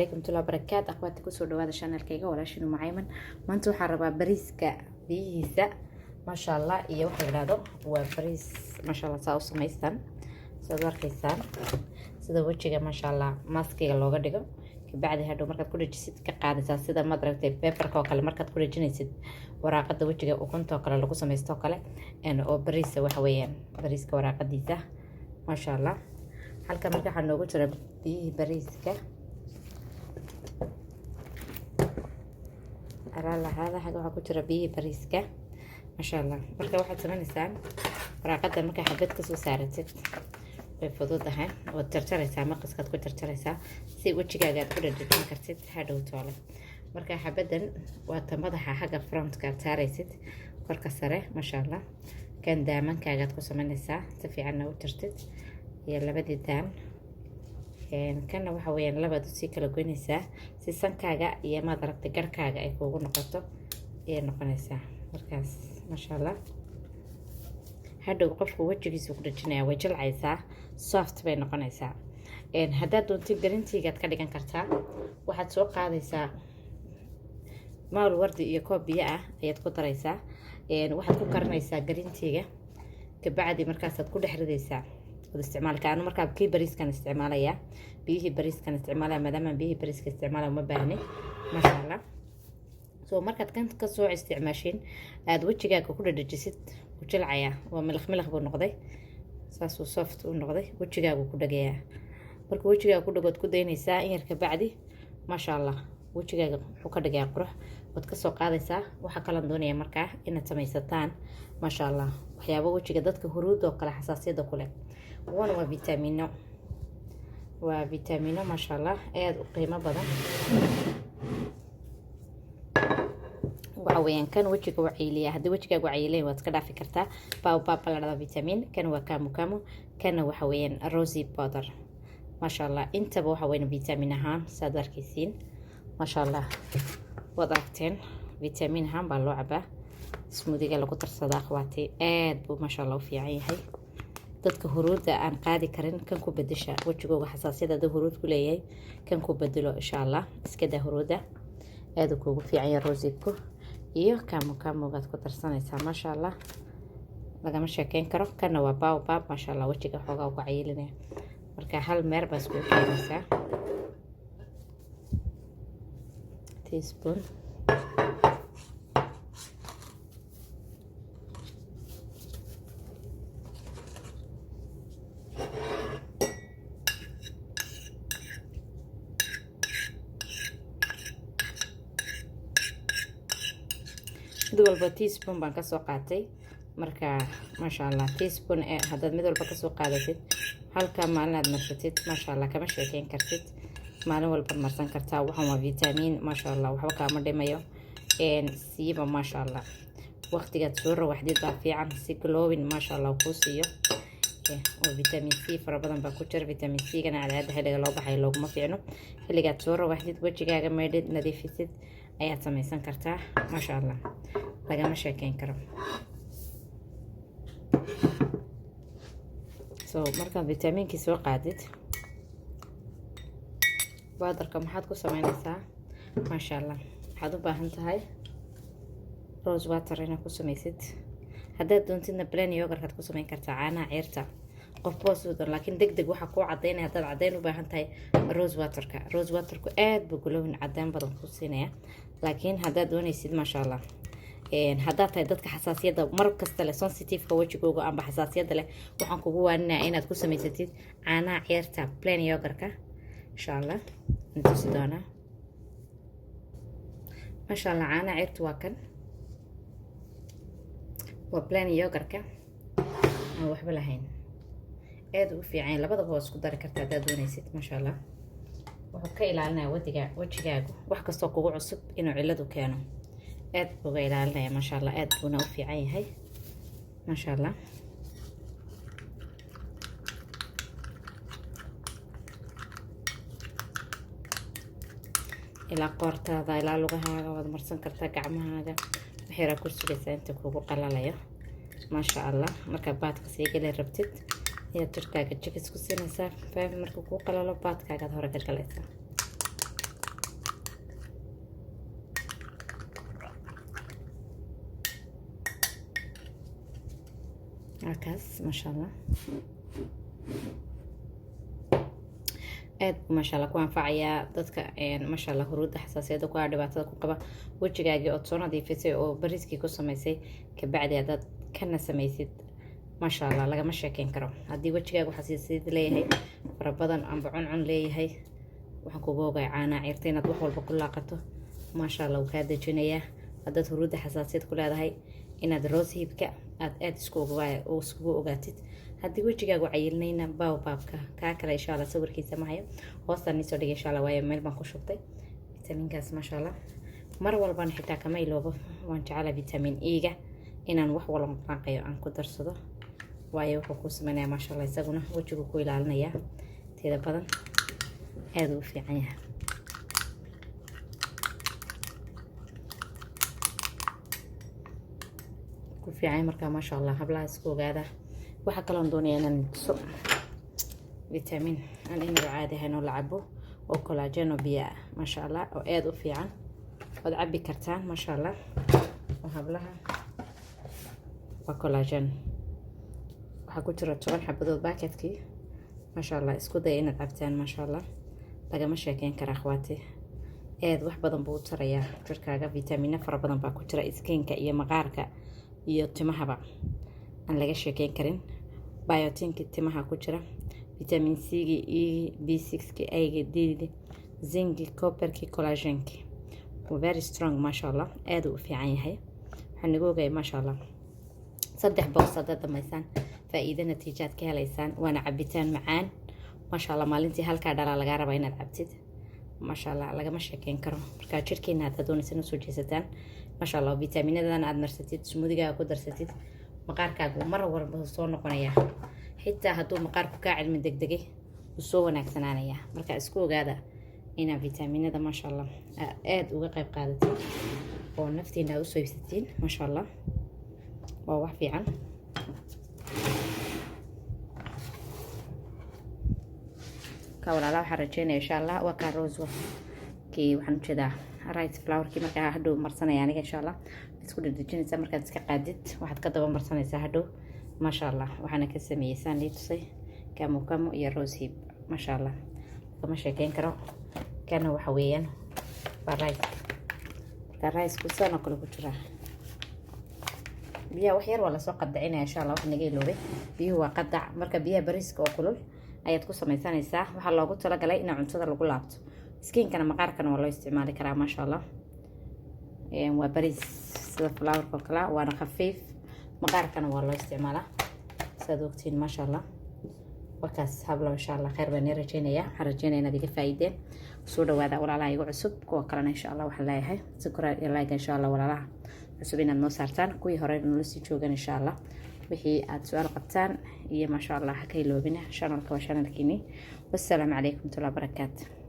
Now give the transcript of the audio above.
Alaykum tula barakaat. Akhwaati, kusoo dhawaada channelkayga, walaashiinu Macayman. Maanta waxaan rabaa bariiska biyihiisa, maasha Allah, iyo waxa la yidhahdo waa bariis, maasha Allah. Saa u samaystaan, saad u arkaysaan sida wejiga, maasha Allah, maskiga looga dhigo. Kabacdi hadhow markaad ku dhajisid, ka qaadaysaa sida, maad aragtay, paperka oo kale markaad ku dhajinaysid waraaqada wejiga, ukunta oo kale lagu samaysto oo kale oo bariisa. Waxa weeyaan bariiska waraaqadiisa, maasha Allah. Halkan marka waxaa noogu jira biyihii bariiska. Alaalahaada xagga waxaa ku jira biyihii bariiska, maasha Allah. Marka waxaad samaynaysaa, waraaqada markaa xabad kasoo saaratid, way fududahay, waad jarjaraysaa, maqaskaad ku jarjaraysaa si wejigaaga aad ku dhadhajin kartid hadhow toole. Marka xabadan waa ta madaxa, xagga frontka aad saaraysid, korka sare, maasha Allah. Kan daamankaagaad ku samaynaysaa, si fiicanna u jartid, iyo labadii daan. Kanna waxa weeyaan labaad usii kala goynaysaa si sankaaga iyo, maad aragtay, garhkaaga ay kuugu noqoto ayay noqonaysaa markaas, maasha Allah. Hadhow qofku wejigiisu ku dhajinaya, way jilcaysaa, soft bay noqonaysaa. Haddaad doontid, green teagaad ka dhigan kartaa. Waxaad soo qaadaysaa maal wardi iyo koob biyo ah ayaad ku daraysaa. Waxaad ku karinaysaa green teaga. Kabacdi markaasaad ku dhex ridaysaa wad isticmaalka. Anu markaa kii bariiskan isticmaalaya, biyihii bariiskan isticmaalaya. Maadaama biyihii bariiska isticmaalaya, uma baahni, maasha Allah. So markaad kan kasoo isticmaashin, aada wejigaaga ku dhadhajisid, u jilcaya, waa milaq milaq buu noqday, saasuu soft u noqday, wejigaagu ku dhagayaa. Marka wejigaaga ku dhagood ku daynaysaa in yar. Kabacdi, maasha Allah, wejigaaga wuxuu ka dhigayaa qurux, waad kasoo qaadaysaa. Waxaa kaloon doonaya markaa inaad samaysataan, maasha Allah, waxyaaba wejiga dadka huruud oo kale xasaasiyada ku leh. Wana waa vitamino, waa vitamino, maasha Allah, aada u qiimo badan. Waxa weeyaan kan wejiga waa cayiliya. Haddii wejigaagu cayilayn, waad iska dhaafi kartaa. Baobab la dhahdaa vitamin kan, waa camu camu. Kanna waxa weeyaan rosy powder, maasha Allah. Intaba waxa weeyaan vitamin ahaan, saad arkaysiin, maasha Allah. Waad aragteen, vitamin ahaan baa loo cabaa, smoothiega lagu darsadaa. Akhwaati, aad buu, maasha Allah, u fiican yahay. Dadka huruudda aan qaadi karin, kan ku bedesha. Wejigooga xasaasiyada hadduu huruud ku leeyahay, kan ku bedelo, insha Allah. Iska daa huruudda, aada kuugu fiican yahay rosipku iyo camu camugaad ku darsanaysaa, maasha Allah, lagama sheekeyn karo. Kana waa baobab, maasha Allah, wejiga xoogaa uga cayilinaya. Marka hal meer baa iskugu keenaysaa, teaspoon. Mid walba teaspoon baan kasoo qaatay. Marka, maasha Allah, teaspoon ee haddaad mid walba kasoo qaadatid, halka maalin aad marsatid, maasha Allah, kama sheekeyn kartid. Maalin walbaad marsan kartaa. Waxaan waa vitamin, maasha Allah, waxba kaama dhimayo. Siiba, maasha Allah, waqtigaad soo rawaxdid baa fiican si glowing, maasha Allah, kuu siiyo. Oo vitamin C fara badan baa ku jira. Vitamin C gana cadceedda xilliga loo baxayo looguma fiicno. Xilligaad soo rawaxdid, wejigaaga maydhid, nadiifisid, ayaad samaysan kartaa, maasha Allah, lagama sheekeyn karo. So markaad vitamiinkii soo qaadid, powderka maxaad ku sameynaysaa? Maasha Allah, waxaad u baahan tahay rose water inaad ku samaysid. Haddaad doontidna, plain yogurtkaad ku samayn kartaa, caanaha ciirta, qof boos u doon. Laakiin deg deg waxaa kuu cadaynaya, haddaad caddayn u baahan tahay, rose waterka. Rose waterku aad buu glowing, cadaan badan kuu siinaya. Laakiin haddaad doonaysid, maasha Allah, haddaad tahay dadka xasaasiyadda mar kasta leh, sensitiveka wejigooga amba xasaasiyadda leh, waxaan kugu waaninayaa inaad ku samaysatid caanaha ciirta, plain yogurtka. Insha Allah tusi doonaa, maasha Allah. Caanaha ciirta waa kan, waa plain yogurtka aan waxba lahayn, aada ugu fiican. Labadaba waa isku dari kartaa haddaad doonaysid, maasha Allah. Wuxuu ka ilaalinaya wadiga wejigaagu wax kastoo kugu cusub inuu ciladu keeno, aad buu uga ilaalinaya, maasha Allah. Aad buuna u fiican yahay, maasha Allah. Ilaa qoortaada, ilaa lugahaaga waad marsan kartaa, gacmahaaga. Waxyaraa ku sugaysaa inta kugu qalalayo, maasha Allah. Markaa bathka sii geli rabtid, ayaad jirkaaga jigis ku siinaysaa. Faafi markuu kuu qalalo, bathkaagaad hore ka galaysaa. Halkaas, maasha Allah, aad buu, maasha Allah, ku anfacayaa dadka, maasha Allah, huruudda xasaasiyadda ku ah, dhibaatada ku qaba. Wejigaagii ood soo nadiifisay oo bariiskii ku samaysay, kabacdi haddaad kana samaysid, maasha Allah, lagama sheekeyn karo. Haddii wejigaagu xasaasiyad leeyahay fara badan amba cuncun leeyahay, waxaan kugu ogay caanaa ciirta inaad wax walba ku laaqato, maasha Allah, wuu kaa dejinayaa. Haddaad huruudda xasaasiyad ku leedahay, inaad rose hipka aad aada iskugu ogaatid. Haddii wejigaagu cayilinayna, baobabka kaa kale, insha Allah, sawirkiisa ma hayo, hoostaan niisoo dhigay, insha Allah, waayo meel baan ku shubtay vitamiinkaas, maasha Allah. Mar walbana xitaa kama iloobo, waan jecela vitamin E-ga inaan wax walba faanqayo aan ku darsado, waayo wuxuu kuu sameynaya, maasha Allah, isaguna wejigu ku ilaalinayaa teeda badan, aada u fiican yahay, ku fiican. Markaa, maasha Allah, hablaha isku ogaada. Waxaa kaloon doonaya inaan tuso vitamin aan inaba caadi ahayn oo la cabo, oo collagen oo biyo ah, maasha Allah, oo aada u fiican ood cabi kartaan, maasha Allah, oo hablaha waa collagen. Waxaa ku jira 10 xabadood baaketkii, maasha Allah. Isku daya inaad cabtaan, maasha Allah, lagama sheekeyn kara, akhwaati. Aad wax badan buu u tarayaa jirkaaga. Vitamino fara badan baa ku jira, skinka iyo maqaarka iyo timahaba aan laga sheekeyn karin. Biotinki timaha ku jira, vitamin C-gi, E, B6-ki, A-gi, D-di, zinki, copperki, collagenki. Very strong, maasha Allah, aada u fiican yahay. Waxaan nagu ogaya, maasha Allah, 3 box haddaad dhamaysaan, faa-iido natiijaad ka helaysaan. Waana cabitaan macaan, maasha Allah. Maalintii halkaa dhalaa lagaa rabaa inaad cabtid, maasha Allah, lagama sheekeyn karo. Marka jirkeena haddaad doonaysan usoo jeesataan, maasha Allah, vitaaminadan aad marsatid, smoothigaaga ku darsatid, maqaarkaagu mar walba soo noqonayaa. Xitaa hadduu maqaarku kaa cilmi degdegay, wuu soo wanaagsanaanayaa. Marka isku ogaada inaad vitaaminada, maasha Allah, aada uga qayb qaadatiin oo naftiina aad usoo iibsatiin, maasha Allah, waa wax fiican. Ka walaala, waxaan rajeynaya, insha Allah, waa kaa rose kii, waxaan ujeedaa rice flourkii. Markaa hadhow marsanaya aniga, insha Allah, isku dhedejinaysaa. Markaad iska qaadid, waxaad ka daba marsanaysaa hadhow, maasha Allah. Waxaana ka sameeyey saan lii tusay, camu camu iyo rose hip, maasha Allah, kama sheekeyn karo. Kana waxa weeyaan waa rice. Marka riceku sidaan oo kale ku jiraa. Biyaha wax yar waa lasoo qadacinaya, insha Allah. Wax naga iloobay, biyuhu waa qadac. Marka biyaha bariiska oo kulul ayaad ku samaysanaysaa. Waxaa loogu talagalay in cuntada lagu laabto, skinkana, maqaarkana waa loo isticmaali karaa, maasha Allah. Waa bariis sida flourka oo kale, waana khafiif, maqaarkana waa loo isticmaalaa sidaad ogtiin, maasha Allah. Warkaas hablo, insha Allah, khayr baan ii rajeynaya. Waxaan rajeynaya inaad iga faa'iideen. Soo dhawaada walaalaha igu cusub, kuwa kalena, insha Allah, waxaan leeyahay subscribe iyo like, insha Allah, walaalaha cusub inaad noo saartaan, kuwii hore nala sii joogan, insha Allah, wixii aad su-aal qabtaan iyo, maasha Allah, ha ka iloobina. Channelka waa channelkiini. Wassalaamu calaykum waraxmatullahi wabarakaatu.